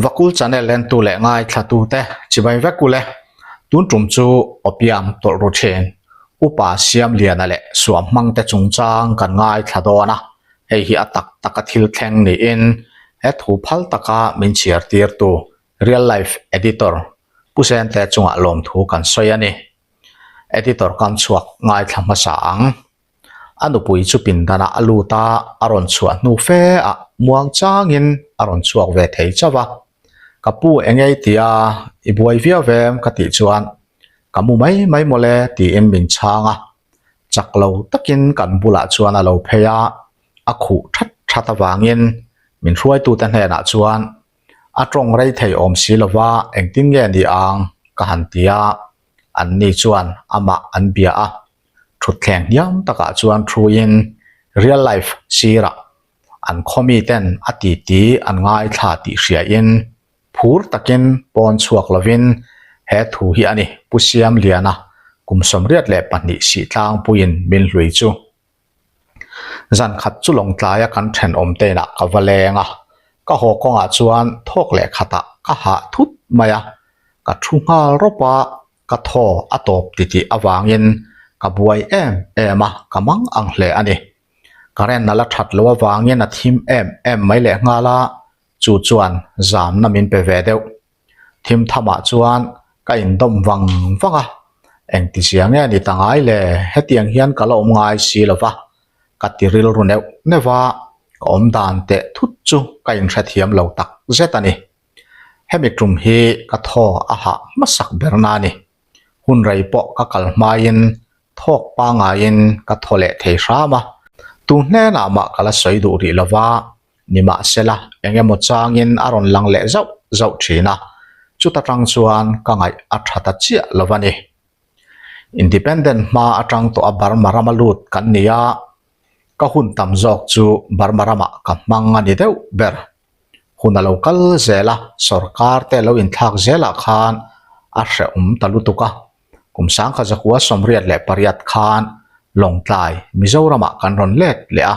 Vakul channel entu leh ngaithlatute chibai vek ule. Tun tum chu Opium tawlh ru thin Upa Siamliana leh Suam hmangte chungchang kan ngaithla dawn a, hei hi a tak taka thil thleng niin he thu phal taka min chhiar tirtu Real Life Editor Pu Sente chungah lawmthu kan sawi a ni. Editor kam chhuak ngaithla hmasa ang. A nupui chu pindanah a lut a, a rawn chhuah hnu fe ah muang changin a rawn chhuak ve thei chauh a. Ka pu eng ei tia i buai viau vem ka tih chuan ka mu mai mai mawle tiin min chhang a. Chak lo takin kan bulah chuan a lo phei a, a khuh that that avangin min hruaitute hnenah chuan a tawng rei thei awm si lova engtin nge ni ang ka han ti a, anni chuan amah an bia a. Thutthleng hniam takah chuan thuin real life sirah an khaw miten a titi an ngaithla tih hriain phur takin pawn chhuak lovin he thu hi a ni Pu Siamliana kum 82 sih tlangpuiin min hlui chu. Zan khat chu Lawngtlaia kan thenawm te inah ka va leng a, ka haw kawngah chuan thawk leh khatah ka hah thut mai a, ka thu nghal rawp a, Ka thaw a tawp titih avangin ka buai em em a, ka mang ang hle a ni. Current a la that loh avangin a thim em em mai leh nghal a, chu chuan zamna min pe ve deuh. Thim thamah chuan ka indawm vang vang a, engtizia nge ni ta ngai le, hetiang hian ka la awm ngai si lo va, ka ti rilru neuh neuh a, ka awm dan teh thut chu ka inhrethiam lo tak zet a ni. Hemi tum hi ka thaw a hah hmasak ber na a ni. Hun rei pawh ka kal hmaiin thawk pangaiin ka thaw leh thei hram a. Tu hnenah mah ka la sawi duh rih lova, nimahsela eng emaw changin a rawn lang leh zauh zauh thin a, chuta tang chuan ka ngaih a tha ta chiah lo a ni. Independent hma atang tawh a Burma rama lut kan ni a, ka hun tam zawk chu Burma ramah ka hmang a ni deuh ber. Hun a lo kal zel a, sorkar te lo inthlak zelah khan a hrehawm ta lutuk a. Kum sangkhat zakua 88 khan Lawngtlai, Mizoramah kan rawn let leh a.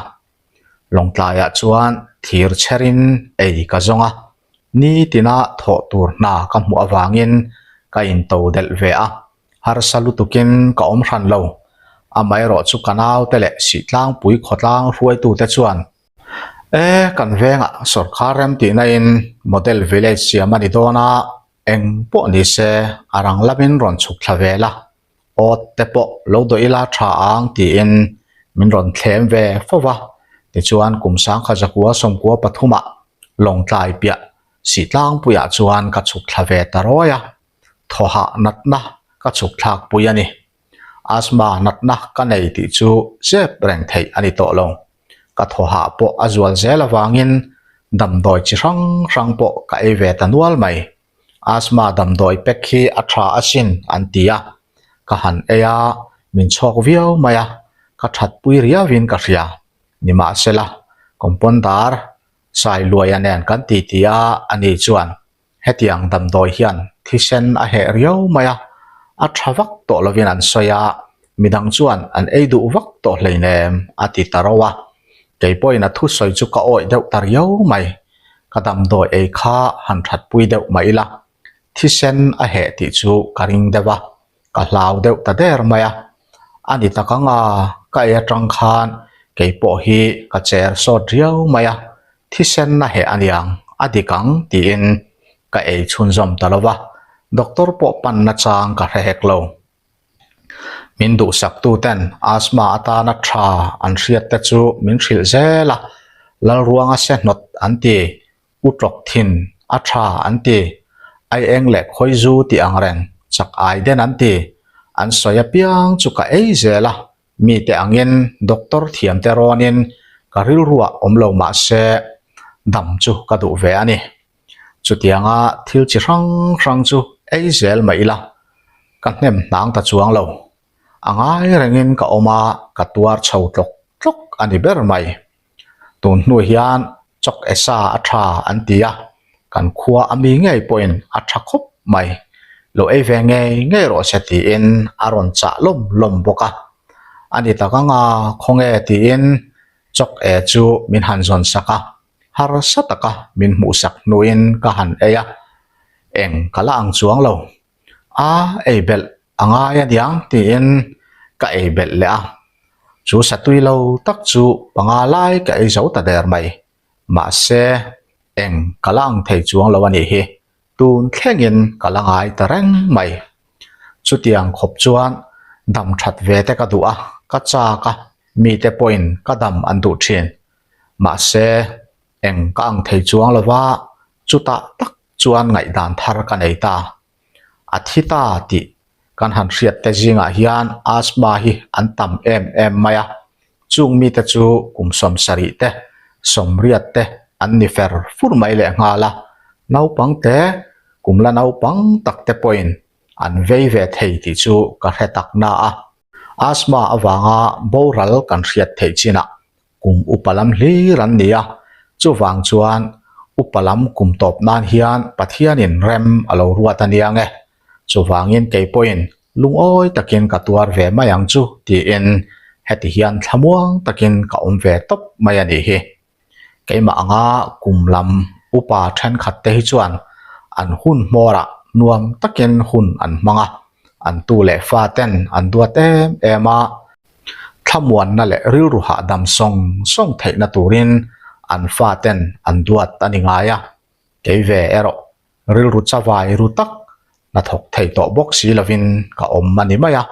Lawngtlaiah chuan thir chherin ei ka zawng a, nitina thawh tur hna ka hmuh avangin ka into delh ve a, harsa lutukin ka awm hran lo. Amaherawhchu chu ka naute leh Sihtlangpui khawtlang hruaitute chuan E, kan vengah sorkar rem tihna in model village siam a ni dawn a, eng pawh ni se a rang lamin rawn chhuk thla vel a, awt te pawh lo dawh ila tha ang tiin min rawn thlem ve fo va, tichuan kum sangkhat zakua sawmkua pathumah Lawngtlai piah Sihtlangpuiah chuan ka chhuk thla ve ta rawi a, thawhah natna ka chhuk thlak pui a ni. Asthma natna ka nei tih chu zep reng theih a ni tawh lo. Ka thawhah pawh a zual zel avangin damdawi chi hrang hrang pawh ka ei ve ta nual mai. Asthma damdawi pack hi a tha asin an ti a, ka han ei a, min chhawk viau mai a, ka thatpui riauin ka hria. Nimahsela, compounder Sailuaia nen kan titi a, ani chuan Hetiang damdawi hian thisen a heh riau mai a, a tha vak tawh lovin an sawi a, midang chuan an ei duh vak tawh hleinem a ti ta ro a. Kei pawhin a thusawi chu ka awih deuh ta riau mai. Ka damdawi ei kha han thatpui deuh mah ila, thisen a heh tih chu ka ring deuh a, ka hlau deuh ta der mai a. A ni tak anga ka ei atang khan kei pawh hi ka cher sawt riau mai a, thisen a heh aniang a dik ang tiin ka ei chhunzawm ta lo va, doctor pawh pan nachang ka hre hek lo. Min duhsak tu ten asthma atana tha an hriat te chu min hrilh zel a, Lalruanga se hnawt an ti, u tawk thin a tha an ti, ai eng leh khawi zu tih ang reng chak ai den an ti, an sawi apiang chu ka ei zel a, Mite angin doctor thiamte rawnin ka rilruah awm lo mah se dam chu ka duh ve a ni. Chutianga thil chi hrang hrang chu ei zel mah ila ka hnem hnang ta chuang lo. A ngai rengin ka awm a, ka tuar chho tlawk tlawk a ni ber mai. Tun hnu hian chawk e sa a tha an ti a, kan khua a mi ngei pawhin a tha khawp mai. Lo ei ve ngei ngei rawh se tiin a rawn chah lawm lawm bawk a. A ni tak anga khawnge tiin chawk e chu min han zawn sak a. Harsa taka min hmuhsak hnuin ka han ei a, eng ka la ang chuang lo. A ei belh a ngai a niang tiin ka ei belh leh a. Chu satui lo tak chu panga lai ka ei zo ta der mai. Mahse, eng ka la ang thei chuang lo a nih hi. Tun thlengin ka la ngai ta reng mai. Chutiang khawp chuan dam that ve te ka duh a, ka chak a, mite pawhin ka dam an duh thin. Mahse, eng ka ang thei chuang lo va, chutah tak chuan ngaihdan thar ka nei ta. A thi ta tih kan han hriat te zingah hian asthma hi an tam em em mai a, chung mite chu kum sawmsarih te, sawmriat te an ni fer fur mai leh nghal a, naupang te, kum la naupang tak te pawhin an vei ve thei tih chu ka hre tak na a. Asthma avanga boral kan hriat theih chinah Kum upa lam hlir an ni a, chuvang chuan upa lam kum tawp nan hian Pathianin rem a lo ruat a nia nge. Chuvangin kei pawhin lungawi takin ka tuar ve mai ang chu tiin heti hian thlamuang takin ka awm ve tawp mai a nih hi. Keimah anga kum lam upa thenkhat te hi chuan an hun hmawrah nuam takin hun an hmang a, an tu leh fa ten an duat em em a, Thlamuanna leh rilru hahdam sawng sawng theihna turin an faten an duat a ni ngai a, kei ve erawh rilru chavai ru tak hnathawk thei tawh bawk si lovin ka awm a ni mai a,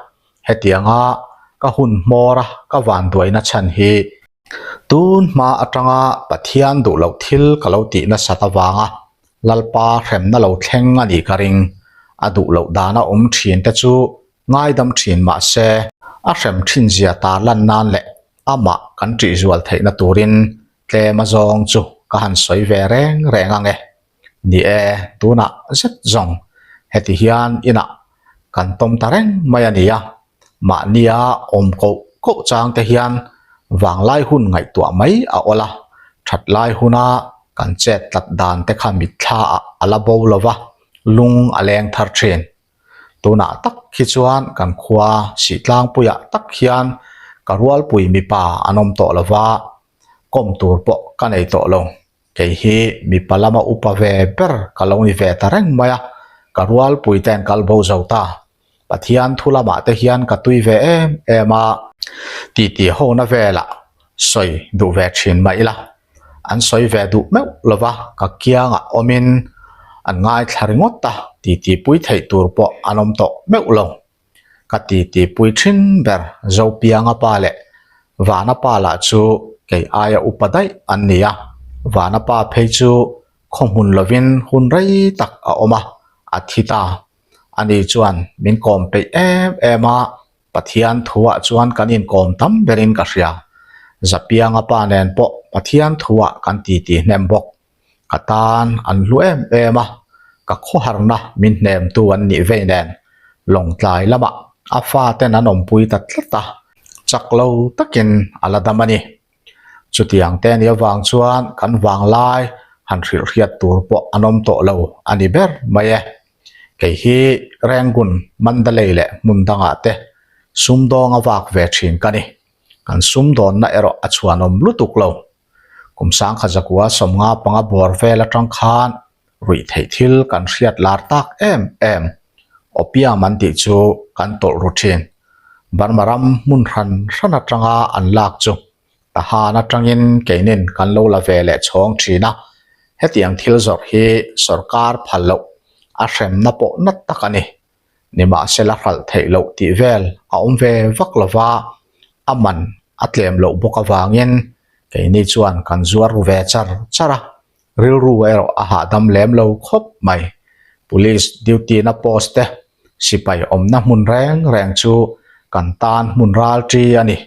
hetianga ka hun hmawra ka vanduaina chhan hi tun hma atanga Pathian duh loh thil ka lo tih nasat avanga Lalpa hremna lo thleng a nih ka ring, a duh loh dana awm thin te chu Ngaidam thin mah se, a hrem thin zia tar lan nan leh amah kan ṭih zual theihna turin tlem a zawng chu ka han sawi ve reng reng ang e. Ni e, tunah zet zawng heti hian inah kan tawm ta reng mai a ni a, mahnia awm koh koh chang te hian vanglai hun ngaihtuah mai a awl a, that lai huna kan chet tlat dan te kha mitthla ah a la bo lo va, lung a leng thar thin. Tunah tak hi chuan kan khua Sihtlangpuiah tak hian ka rualpui mipa an awm tawh lo va, kawm tur pawh ka nei tawh lo. Kei hi mipa lama upa ve ber ka lo ni ve ta reng mai a, ka rualpui te an kal bo zo ta. Pathian thu lamah te hian ka tui ve em em a, titi hona velah sawi duh ve thin mah ila. An sawi ve duh meuh lo va, ka kiangah awmin an ngaithla ringawt a, titi pui theih tur pawh an awm tawh meuh lo. Ka titi pui thin ber Zopianga pa leh Vana pa lah chu kei aia upa daih an ni a, Vana pa phei chu khaw hmun lovin hun rei tak a awm a, a thi ta. Ani chuan min kawm peih em em a, Pathian thuah chuan kan inkawm tam berin ka hria. Zapianga pa nen pawh Pathian thuah kan titi hnem bawk. Ka tan an hlu em em a, ka khawharna min hnemtu an nih vei nen Lawngtlai lamah a faten an awmpui ta tlat a, chak lo takin a la dam a ni. Chutiang te nih avang chuan kan vanglai han hrilhhriat tur pawh an awm tawh lo a ni ber mai e. Kei hi Rangoon, Mandalay leh hmun dangah te sumdawng a vak ve thin ka ni. Kan sumdawnna erawh a chhuanawm lutuk lo. Kum sangkha zakua 50 panga bawr vel atang khan ruih theih thil kan hriat lar tak em em. Opium an tih chu kan tawlh ru thin. Burma ram hmun hran hran atanga an lak chu Tahan atangin keinin kan lo la ve leh chhawng thin a, hetiang thil zawrh hi sorkar phal loh a hremna pawh nat tak a ni. Nimahsela hralh theih loh tih vel a awm ve vak lo va, a man a tlem loh bawk avangin keini chuan kan zuar ru ve char char a, rilru erawh a hahdam lem lo khawp mai. Police duty na post te sipai awmna hmun reng reng chu kan tan hmun ral ṭi a ni.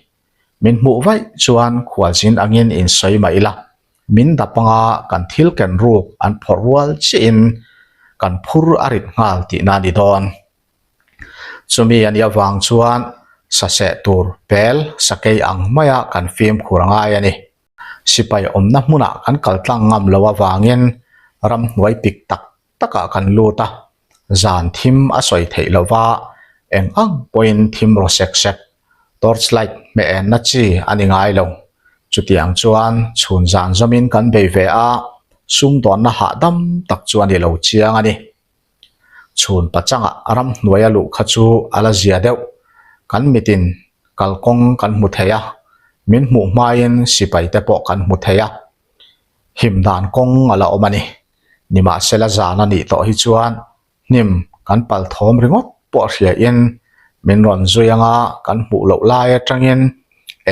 Min hmuh vaih chuan khualzin angin insawi mah ila, min dap anga kan thil ken ruk an phawrh rual chiahin kan phur a rit nghal tihna a ni dawn. Chumi a nih avang chuan saseh tur pel sakei ang maia kan fimkhur a ngai a ni. Sipai awmna hmunah kan kal tlang ngam lo avangin ramhnuai pik tak takah kan lut a, zan thim a sawi theih lo va, eng ang pawhin thim raw sek sek, torch light hmeh enna chi a ni ngai lo. Chutiang chuan chhun zan zawmin kan bei ve a, sumdawnna hahdam tak chu a ni lo chiang a ni. Chhun pachangah ramhnuai a luh kha chu a la zia deuh. Kan mitin kalkawng kan hmu thei a, min hmuh hmain sipai te pawh kan hmu thei a. Him dan kawng a la awm a ni. Nimahsela zan a nih tawh hi chuan hnim kan pal thawm ringawt pawh hriain min rawn zui anga kan hmuh loh lai atangin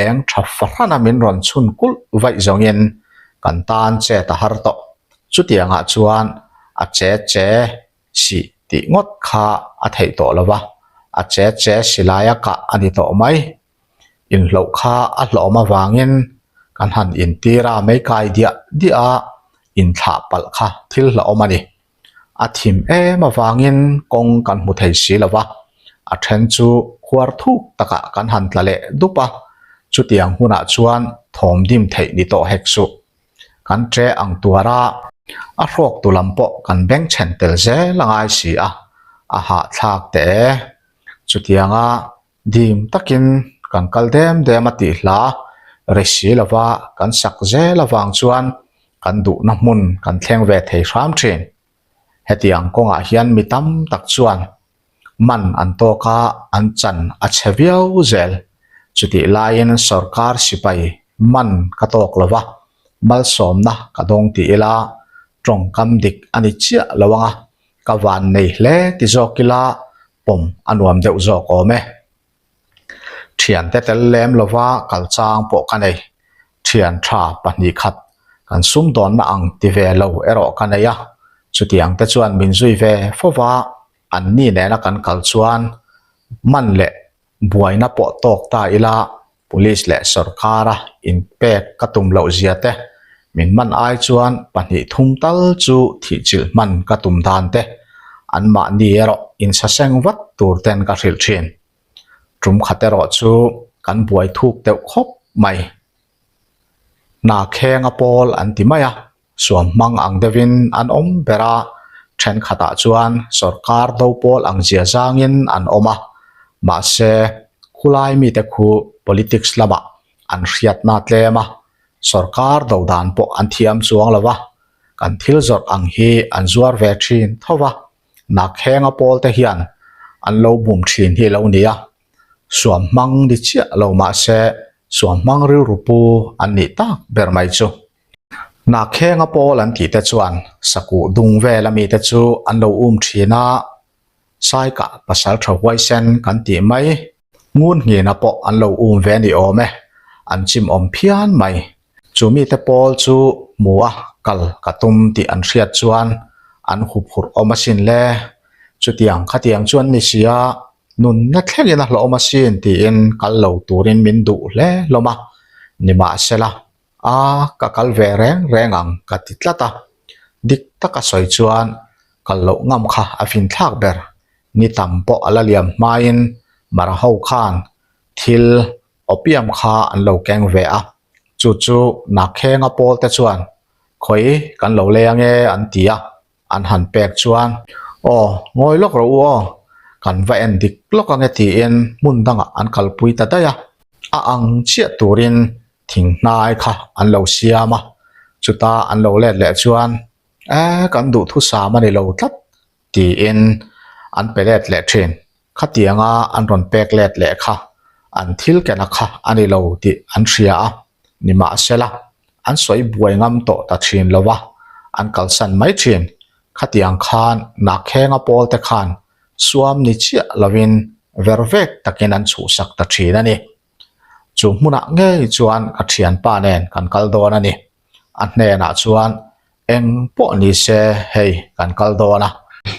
eng tha fahrana min rawn chhun kulh vaih zawngin kan tan chet a har tawh. Chutiangah chuan a che che sih tih ngawt kha a theih tawh lo va, a che che si laia kah a ni tawh mai. Inhloh kha a hlawm avangin kan han intir a, mei kai diah diah a, inthlah palh kha thil hlauhawm a ni. A thim em avangin kawng kan hmu thei si lo va, a then chu khuar thuk takah kan han tla leh dup a, chutiang hunah chuan thawm dim theih ni tawh hek suh. Kan ṭe ang tuar a, a hrawk tu lam pawh kan bengchhen tel zel a ngai si a, a hahthlak teh e. Chutianga dim takin kan kal dem dem a tih hla ri si lova kan sak zel avang chuan kan duhna hmun kan thleng ve thei hram thin. Hetiang kawngah hian mi tam tak chuan man an tawk a, an chan a chhe viau zel. Chutih laiin sorkar sipai man ka tawk lova, malsawmna ka dawng ti ila tawngkam dik a ni chiah lo ang a, ka van nei hle ti zawk ila pawm a nuam deuh zawk awm e. Thiante tel lem lova kal chang pawh ka nei. Thian tha pahnih khat kan sumdawnna ang ti ve lo erawh ka nei a, chutiang te chuan min zui ve fo va, anni nena kan kal chuan man leh buaina pawh tawk ta ila Police leh sorkara inpek ka tum loh zia te, min man ai chuan pahnih thum tal chu thihchilh hman ka tum dan te, anmahni erawh insaseng vat tur ten ka hrilh thin. Tum khat erawh chu kan buai thuk deuh khawp mai. Hna khenga pawl an ti mai a. Suam hmang ang deuhin an awm ber a, thenkhatah chuan sorkar do pawl ang zia zangin an awm a, mahse khulai mite khu politics lamah an hriatna tlem a, sorkar do dan pawh an thiam chuang lo va, kan thil zawrh ang hi an zuar ve thin tho va, Nakhenga pawl te hian an lo bum thin hi lo nia, suam hmang ni chiah lo mahse suam hmang rilru pu an nih tak ber mai chu. Nakhenga pawl an tih te chuan sakuh dung vel ami te chu an lo um thin a, Saikah pasal tha huaisen kan tih mai, ngun nghina pawh an lo um ve ni awm e, an chim awm phian mai. Chu mite pawl chu hmu a kal ka tum tih an hriat chuan an huphurh awm asin le. Chutiang khatiang chu an ni si a, nunna thlengin a hlawhawm asin tiin kal lo turin min duh hle hlawm a, nimahsela A, ka kal ve reng reng ang ka ti tlat a. Dik taka sawi chuan kal loh ngam kha a finthlak ber. Ni tam pawh a la liam hmain Mara ho khan thil opium kha an lo keng ve a. Chu chu Nakhenga pawl te chuan khawi kan lo lei ange an ti a. An han pek chuan, Aw, ngawi lawk rawh u aw, kan va en dik lawk ange tiin hmun dangah an kalpui ta daih a. A ang chiah turin thing hnai kha an lo siam a, chuta an lo let leh chuan, E, kan duhthusam a ni lo tlat tiin an pe let leh thin. Khatianga an rawn pek let leh kha an thil kena kha a ni lo tih an hria a, nimahsela an sawi buai ngam tawh ta thin lo va, an kalsan mai thin. Khatiang khan Nakhenga pawl te khan suam ni chiah lovin ver vek takin an chhuhsak ta thin a ni. Chu hmunah ngei chuan ka thianpa nen kan kal dawn a ni. A hnenah chuan eng pawh ni se hei kan kal dawn a,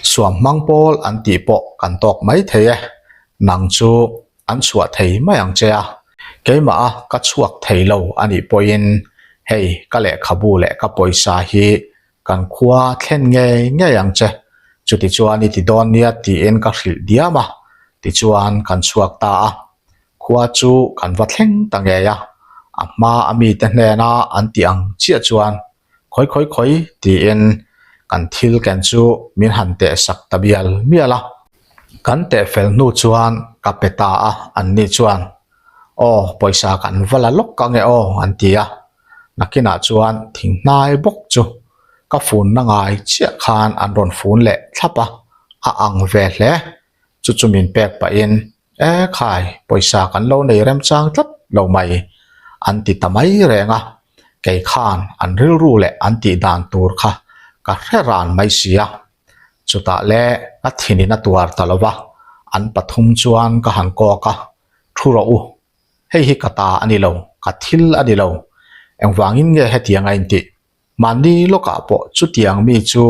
suam hmang pawl an tih pawh kan tawk mai thei e, nang chu an chhuah thei mai ang che a, keimah a ka chhuak thei lo a nih pawhin hei ka lehkhabu leh ka pawisa hi kan khua thlen ngei ngei ang che, chutichuan i ti dawn nia tiin ka hrilh diam a, tichuan kan chhuak ta a. Khua chu kan va thleng ta ngei a, a hma a mite hnena an tih ang chiah chuan khawi khawi khawi tiin kan thil ken chu min han teh sak ta bial mial a. Kan teh fel hnu chuan ka pe ta a, anni chuan. Aw, pawisa kan va la lawk ang e aw, an ti a. Nakinah chuan thing hnai bawk chu ka funna ngai chiah khan an rawn fun leh thlap a, a ang ve hle. Chu chu min pek pahin, E khai, pawisa kan lo nei remchang tlat lo mai, an ti ta mai reng a. Kei khan an rilru leh an tih dan tur kha ka hre ran mai si a. Chutah le ka thinin a tuar ta lo va, an pathum chuan ka han kawk a, Thu rawh u, hei hi ka ta a ni lo, ka thil a ni lo. Engvangin nge hetiang a intih? Mahni lawkah pawh chutiang mi chu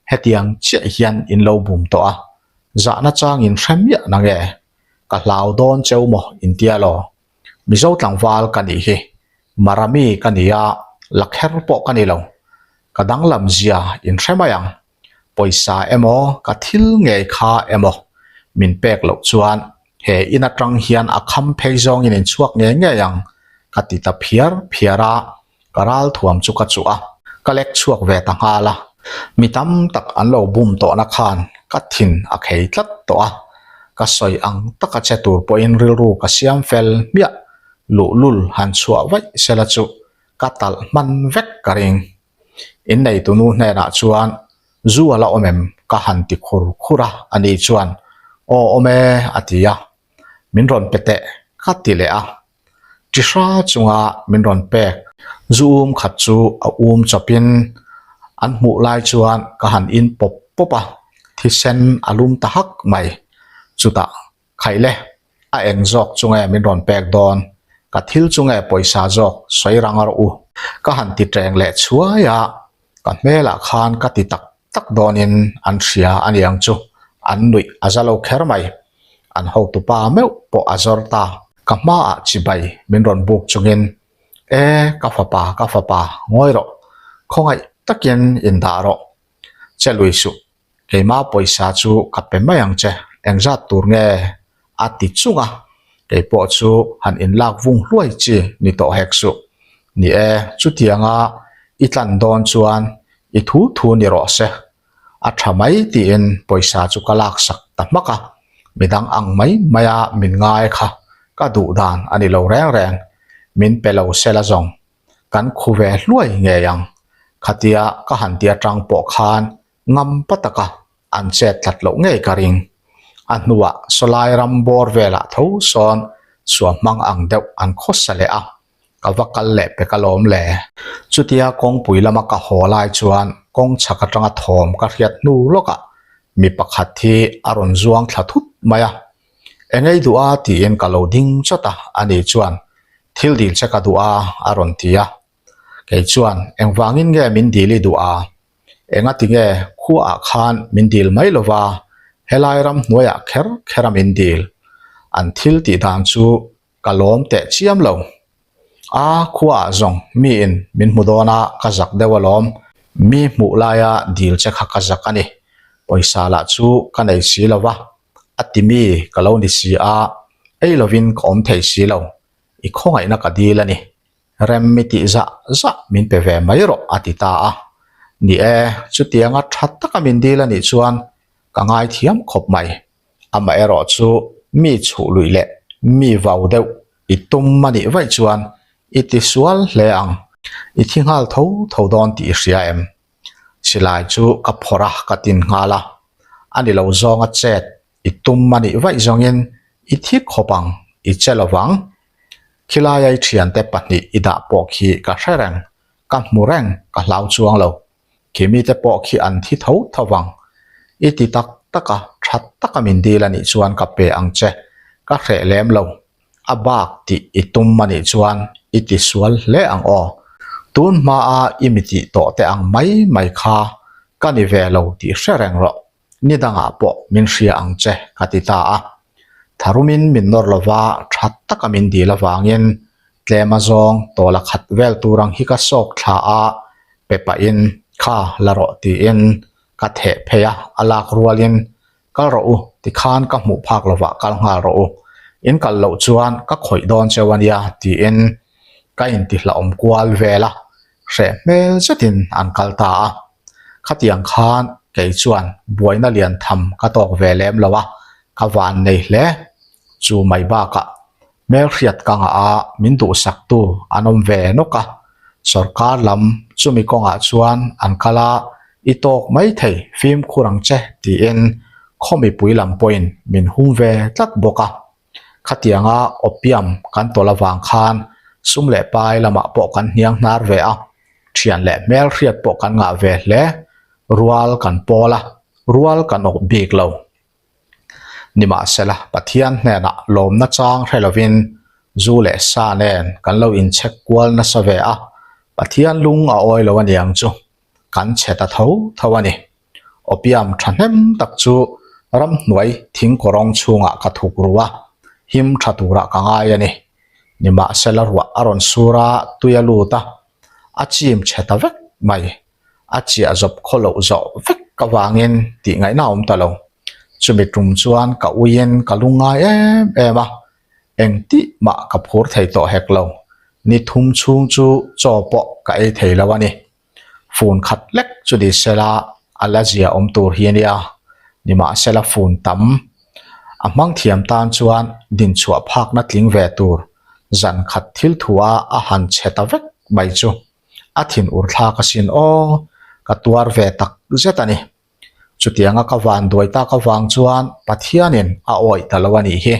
hetiang chiah hian in lo bum tawh a, zahna changin hre miah na nge? Ka hlau dawn cheu maw intia law? Mizo tlangval ka nih hi, Marami ka ni a, lakher pawh ka ni lo. Ka danglam zia in hre mai ang. Pawisa emaw ka thil ngei kha emaw min pek loh chuan he in atang hian a kham phei zawngin in chhuak ngei ngei ang ka ti ta phiar phiar a, ka ral thuam chu ka chuh a, ka lek chhuak ve ta nghal a. Mi tam tak an lo bum tawhna khan ka thin a khei tlat tawh a, ka sawi ang taka che tur pawhin rilru ka siam fel hmiah luhlul han chhuah vaih sela chu ka talh hman vek ka ring. Inneitunu hnenah chuan zu a la awm em ka han ti khur khur a, ani chuan aw awm e a ti a, min rawn pe teh ka ti leh a. Tihra chunga min rawn pek zu um khat chu a um chawpin an hmuh lai chuan ka han in pawp pawp a, thisen a lum ta hak mai. Chutah Khaih le, a eng zawk chu nge min rawn pek dawn? Ka thil chu nge pawisa zawk sawi rang rawh u. Ka han ti teng leh chhuai a, ka hmelah khan ka ti tak tak dawnin an hria a niang chu, an nuih a za lo kher mai. An hotupa meuh pawh a zawr ta. Ka hmaah chibai min rawn buk chungin, E, ka fapa, ka fapa, ngawi rawh, khawngaih takin indah rawh. Che lui suh, Keimah pawisa chu ka pe mai ang che, engzat tur nge? a ti chung a, kei pawh chu han inlak vung hluai chi ni tawh hek suh. Ni e, chutianga i tlan dawn chuan i thu thu ni rawh se, a tha mai tiin pawisa chu ka laksak ta hmak a, midang ang mai maia min ngai kha ka duh dan a ni lo reng reng, min pe lo sela zawng kan khu ve hluai ngei ang. Khatia ka han ti atang pawh khan ngam pa taka an chet tlat loh ngei ka ring. A hnuah sawlai ram bawr velah tho sawn suam hmang ang deuh an khawsa leh a, ka va kal leh pek alawm le. Chutia kawngpui lama ka haw lai chuan kawng chhak atanga thawm ka hriat hnu lawkah mi pakhat hi a rawn zuang thla thut mai a. Engei duh a tiin ka lo ding chawt a, ani chuan thil dil che ka duh a a rawn ti a. Kei chuan engvangin nge min dil i duh a? Engati nge khuaah khan min dil mai lova helai ram hnuaiah kher kher a min dil? An thil tih dan chu ka lawm teh chiam lo. A khuaah zawng miin min hmu dawn a ka zak deuh alawm. Mi hmuh laia dil che kha ka zak a ni. Pawisa lah chu ka nei si lova a ti mi ka lo ni si a, ei lovin ka awm thei si lo. I khawngaihna ka dil a ni. Rem mi tih zah zah min pe ve mai rawh a ti ta a. Ni e, chutianga tha taka min dil a nih chuan ka ngaithiam khawp mai. Amaherawh chu mi chhuh luih leh mi vau deuh i tum a nih vaih chuan i ti sual hle ang. I thi nghal tho tho dawn tih i hria em? Silai chu ka phawrh a, ka tin nghal a. A ni lo zawnga chet I tum a nih vaih zawngin i thi khawp ang, i che lo vang. Khilaia i thiante pahnih i dah pawh khi ka hre reng, ka hmu reng, ka hlau chuang lo. Khi mite pawh khi an thi tho tho vang. I ti tak tak a, tha taka min dil a nih chuan ka pe ang che, ka hreh lem lo. A bak tih i tum a nih chuan i ti sual hle ang aw. Tun hmaa i mi tih tawh te ang mai mai kha ka ni ve lo tih hre reng rawh. Ni dangah pawh min hria ang che ka ti ta a. Tharumin min nawr lova tha taka min dil avangin tlem a zawng tawla khat vel tur ang hi ka sawk thla a, pe pahin kha la rawh tiin ka theh phei a, a lak rualin kal rawh u tikhan ka hmuh phak lovah kal nghal rawh u, in kal loh chuan ka khawih dawn cheu a nia tiin ka intihlauhawm kual vel a, hreh hmel zetin an kal ta a. Khatiang khan kei chuan buaina lian tham ka tawk ve lem lo a, ka van nei hle. Chu mai bakah. Hmelhriat ka ngah a, min duhsaktu an awm ve nawk a. Sorkar lam chumi kawngah chuan an kal a, I tawk mai thei fimkhur ang che tiin khaw mipui lam pawhin min hum ve tlat bawk a. Khatianga opium kan tawlh avang khan sum leh pai lamah pawh kan hniang hnar ve a, thian leh hmelhriat pawh kan ngah ve hle. Rual kan pawl a, rual kan awk bik lo. Nimahsela, Pathian hnenah lawmna chang hre lovin zu leh sa nen kan lo inchhek kual nasa ve a, Pathian lung a awi lo aniang chu kan chhe ta tho tho a ni. Opium thahnem tak chu ramhnuai thingkawrawng chhungah ka thuk ru a, him tha turah ka ngai a ni. Nimahsela ruah a rawn sur a, tui a lut a, a chim chhe ta vek mai. A chiah zawp khaw loh zawh vek avangin tih ngaihna a awm ta lo. Chumi tum chuan ka uiin ka lungngai em em a, engtih mah ka phur thei tawh hek lo. Ni thum chhung chu chaw pawh ka ei thei lo a ni. Fun khat lek chu ni sela a la zia awm tur hi a nia. Nimahsela fun tam a hmang thiam tan chuan dinchhuah phakna tling ve tur zan khat thil thua a han chhe ta vek mai chu a thin ur thlak asin aw, ka tuar ve tak zet a ni. Chutianga ka van duai tak avang chuan Pathianin a awih ta lo a nih hi.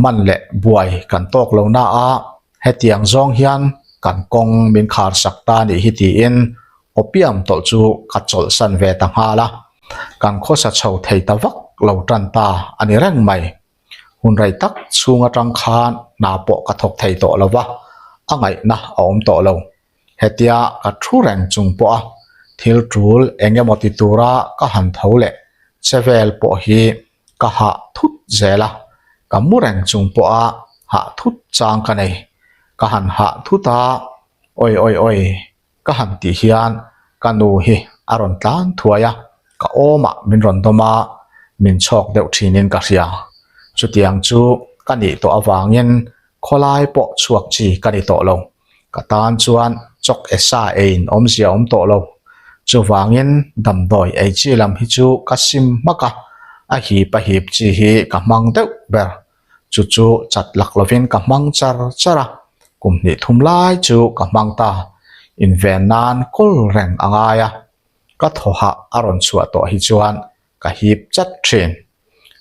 Man leh buai kan tawk lo na a, hetiang zawng hian kan kawng min khar sak ta a nih hi tiin opium tawlh chu ka chawlhsan ve ta nghal a. Kan khawsa chho thei ta vak lo tan ta a ni reng mai. Hun rei tak chhung atang khan hna pawh ka thawk thei tawh lo va, a ngaihna a awm tawh lo. Hetia ka thu reng chung pawh a thil tul eng emaw ti tura ka han tho leh che vel pawh hi ka hah thut zel a, ka mu reng chung pawh a hah thut chang ka nei. Ka han hah thut a, awi awi awi ka han tih hian ka nu hi a rawn tlan thuai a, ka awmah min rawn dawm a, min chhawk deuh thinin ka hria. Chutiang chu ka nih tawh avangin khawlai pawh chhuak chi ka ni tawh lo. Ka tan chuan chawk e sa eiin awmzia awm tawh lo. Chuvangin damdawi ei chi lam hi chu ka sim hmak a, a hip a hip chi hi ka hmang deuh ber. Chu chu chat lak lovin ka hmang char char a, kum hnih thum lai chu ka hmang ta. Inven nan kawl reng a ngai a, ka thaw hah a rawn chhuah tawh hi chuan ka hip chat thin.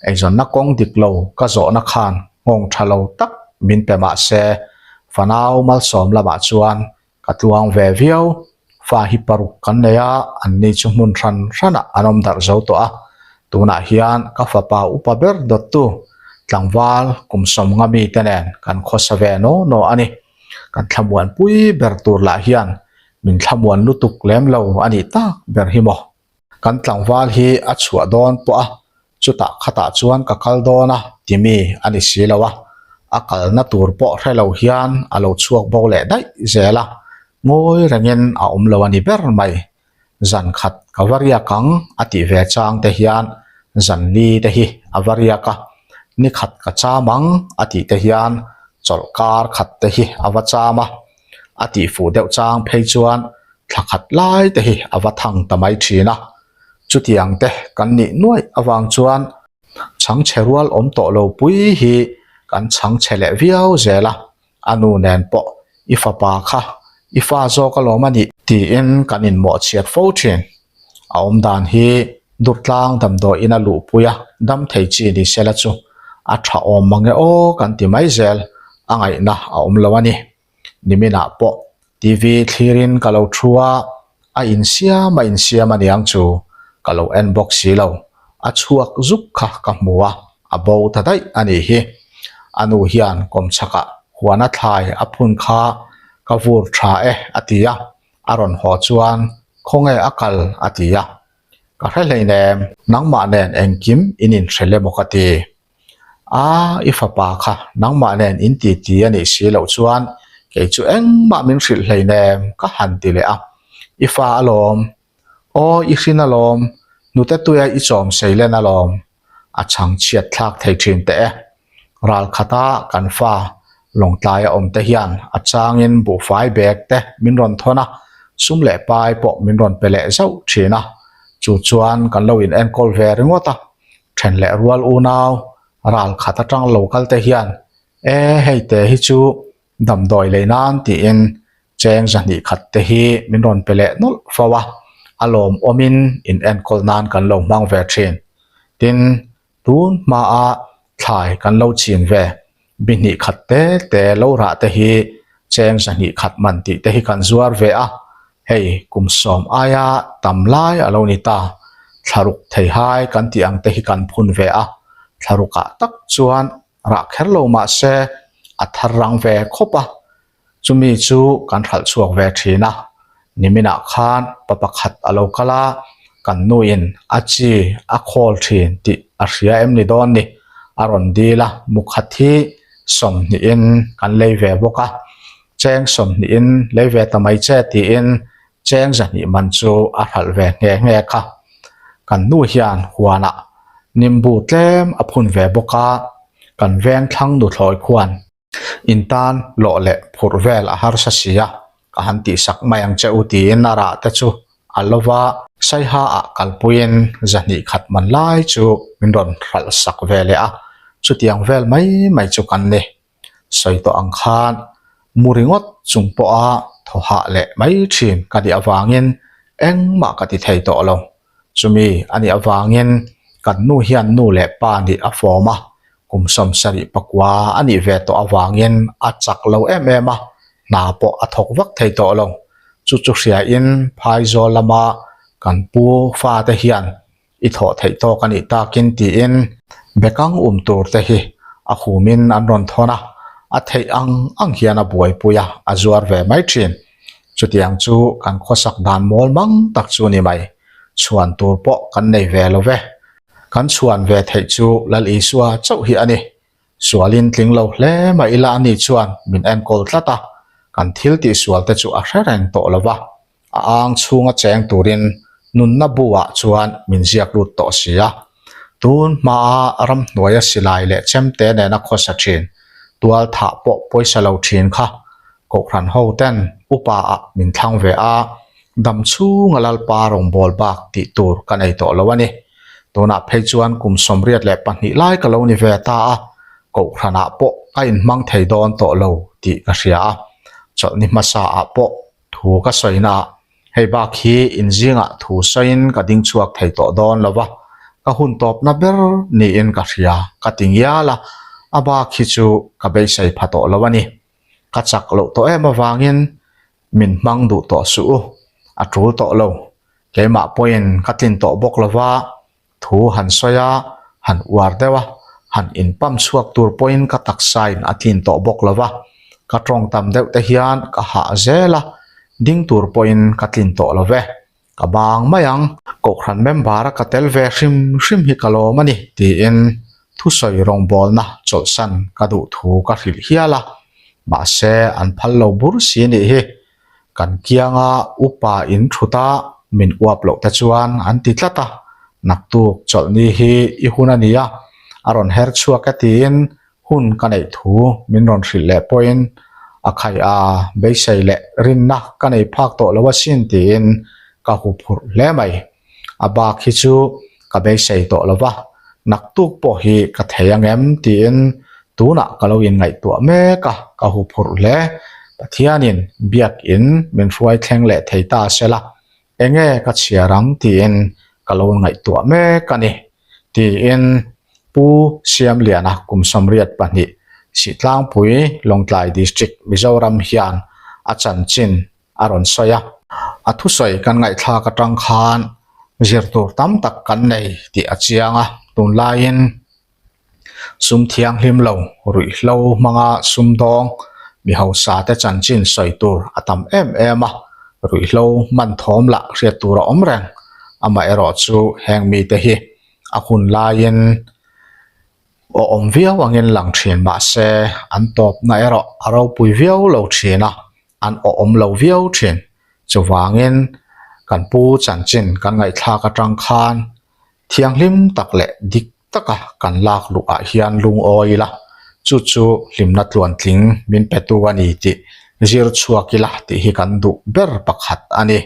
Eizawnna kawng dik lo ka zawhna khan nghawng tha lo tak min pe mah se, fanau malsawm lamah chuan ka tluang ve viau. Fa hi paruk kan nei a, anni chu hmun hran hranah an awm darh zo tawh a. Tunah hian ka fapa upa ber dawttu tlangval kum sawmnga mite nen kan khawsa ve naw naw a ni. Kan thlamuanpui ber tur lah hian min thlamuan lutuk lem lo a nih tak ber hi maw. Kan tlangval hi a chhuah dawn pawh a, chutah khatah chuan ka kal dawn a ti mi a ni si lo a, a kalna tur pawh hre lo hian a lo chhuak bo leh daih zel a, ngawi rengin a awm lo a ni ber mai. Zan khat ka va riak ang a tih ve chang te hian zan li te hi a va riak a, ni khat ka cham ang a tih te hian chawlhkar khat te hi a va cham a, a tih fuh deuh chang phei chuan thla khat lai te hi a va thang ta mai thin a. Chutiang te kan nih nuaih avang chuan chhangchhe rual awm tawh lo pui hi kan chhangchhe leh viau zel a, a nu nen pawh i fapa kha i fa zawk alawm a nih tiin kan inmawhchhiat fo thin. A awm dan hi Durtlang damdawiin a luhpui a, dam thei chi ni sela chu a tha awm mang e aw kan ti mai zel, a ngaihna a awm lo a ni. Niminah pawh TV thlirin ka lo thu a, a insiam a insiam a niang chu ka lo en bawk si lo, a chhuak zuk kha ka hmu a, a bo ta daih a nih hi. A nu hian kawmchhakah huana thlai a phun kha ka vur tha e a ti a, a rawn haw chuan khawnge a kal a ti a, ka hre hleinem nangmah nen engkim in inhre le maw ka ti. A, i fapa kha nangmah nen in ti ti a nih si loh chuan kei chu engmah min hrilh hleinem ka han ti leh a, i fa alawm, aw i hrin alawm, hnute tuia i chawm sei len alawm, a chhang chhiat thlak thei thin teh e. Ral khata kan fa Lawngtlaia awm te hian a changin buhfai bag te min rawn thawn a, sum leh pai pawh min rawn pe leh zauh thin a, chu chuan kan lo in enkawl ve ringawt a, then leh rual unau ral khat atang lo kal te hian. E hei te hi chu damdawi lei nan tiin cheng zahnih khat te hi min rawn pe leh nawlh fo a, a lawmawmin in enkawl nan kan lo hmang ve thin. Tin, tun hmaa thlai kan lo chin ve bihnih khat te te lo rah te hi cheng zahnih khat man tih te hi kan zuar ve a, hei kum sawm aia tam lai a lo ni ta. Thlaruk theihai kan tih ang te hi kan phun ve a, thlarukah tak chuan rah kher lo mah se a thar rang ve khawp a, chumi chu kan hralh chhuak ve thin a, niminah khan pa pakhat a lo kal a, kan nuin a chi a khawl thin tih a hria em ni dawn ni, a rawn dil a, mukhat hi sawmhnihin kan lei ve bawk a, cheng sawmhnihin lei ve ta mai che tiin Cheng zahnih man chu a hralh ve nghe nghe kha. Kan nu hian huanah nimbu tlem a phun ve bawk a, kan veng thlang nuthlawi khuan in tan lawh leh phurh vel a harsa si a, ka han tihsak mai ang che u tiin a rah te chu a lo va. Saiha ah kalpuiin zahnih khat man lai chu min rawn hralh sak ve leh a, chutiang vel mai mai chu kan ni. Sawi tawh ang khan mu ringawt chung pawha thaw hah leh mai thin ka nih avangin engmah ka ti thei tawh lo. Chumi a nih avangin kan nu hian nu leh pa nih a fawm a, kum sawmsarih pakua a nih ve tawh avangin a chak lo em em a, hna pawh a thawk vak thei tawh lo. Chu chu hriain phaizawl lama kan pu fate hian I thawh theih tawk a nih takin tiin bekang um tur te hi a humin an rawn thawn a, a theih ang ang hian a buaipui a, a zuar ve mai thin. Chutiang chu kan khawsak dan mawl mang tak chu ni mai. Chhuan tur pawh kan nei ve lo ve. Kan chhuan ve theih chu Lal Isua chauh hi a ni. Sualin tling lo hle mah ila ani chuan min enkawl tlat a, kan thil tihsual te chu a hre reng tawh lo va. A ang chhunga cheng turin nunna bu-ah chuan min ziak lut tawh si a. Tun hmaa ramhnuaia silai leh chemte nena khawsa thin, tual thah pawh pawisa lo thin kha Kohhran hoten upa-ah min thlang ve a, dam chhunga Lalpa rawngbâwl bak tih tur ka nei tawh lo a ni. Tunah phei chuan kum 82 lai ka lo ni ve ta a, Kohhranah pawh ka inhmang thei dawn tawh lo tih ka hria a. Chawlhni hmasaah pawh Thu ka sawina ah hei bak hi inzingah thu sawiin ka ding chhuak thei tawh dawn lo va, ka hun tawpna ber niin ka hria ka ti ngial a, a bak hi chu ka beisei pha tawh lo a ni. Ka chak loh tawh em avangin min hmang duh tawh suh u, a tul tawh lo. Keimah pawhin ka tlin tawh bawk lo va, Thu han sawi a, han uar deuh a, han inpam chhuak tur pawhin ka taksain a tlin tawh bawk lo va, ka tawng tam deuh te hian ka hah zel a, ding tur pawhin ka tlin tawh lo ve, ka bang mai ang. Kohhran member a ka tel ve hrim hrim hi ka lawm a ni, tiin thusawi rawngbawlna chawlhsan ka duh thu ka hrilh hial a, mahse an phal lo bur si nih hi. Kan kianga upa in thut a, min uap loh te chuan an ti tlat a, naktuk chawlhni hi i hun a ni a, a rawn her chhuak e tiin hun ka neih thu min rawn hrilh leh pawhin a khai a, beisei leh rinna ka nei phak tawh lo asin tiin ka huphurh hle mai. A bak hi chu ka beisei tawh lo va, naktuk pawh hi ka thei ang em tiin tunah ka lo inngaihtuah mek a, ka huphurh hle. Pathianin biakin min hruai thleng leh thei ta sela, enge ka chhiar ang tiin ka lo ngaihtuah mek a ni, tiin Pu Siamliana kum 82 Sihtlangpui Lawngtlai District Mizoram hian a chanchin a rawn sawi a. A thusawi kan ngaihthlak atang khan zir tur tam tak kan nei tih a chiang a, tunlaiin sum thianghlim lo ruihhlo hmanga sumdawng mi hausa te chanchin sawi tur a tam em em a, ruihhlo hman thawm lah hriat tur a awm reng. Amaherawh chu heng mite hi a hun laiin aw awm viau angin lang thin mahse an tawpna erawh a ropui viau lo thin a. an awm lo viau thin. Chuvangin kan pu chanchin kan ngaihthlak atang khan thianghlim tak leh dik taka kan lak luh ah hian lungawi ila, chu chu hlimna tluantling min petu a ni tih zir chhuak ila tih hi kan duh ber pakhat a ni.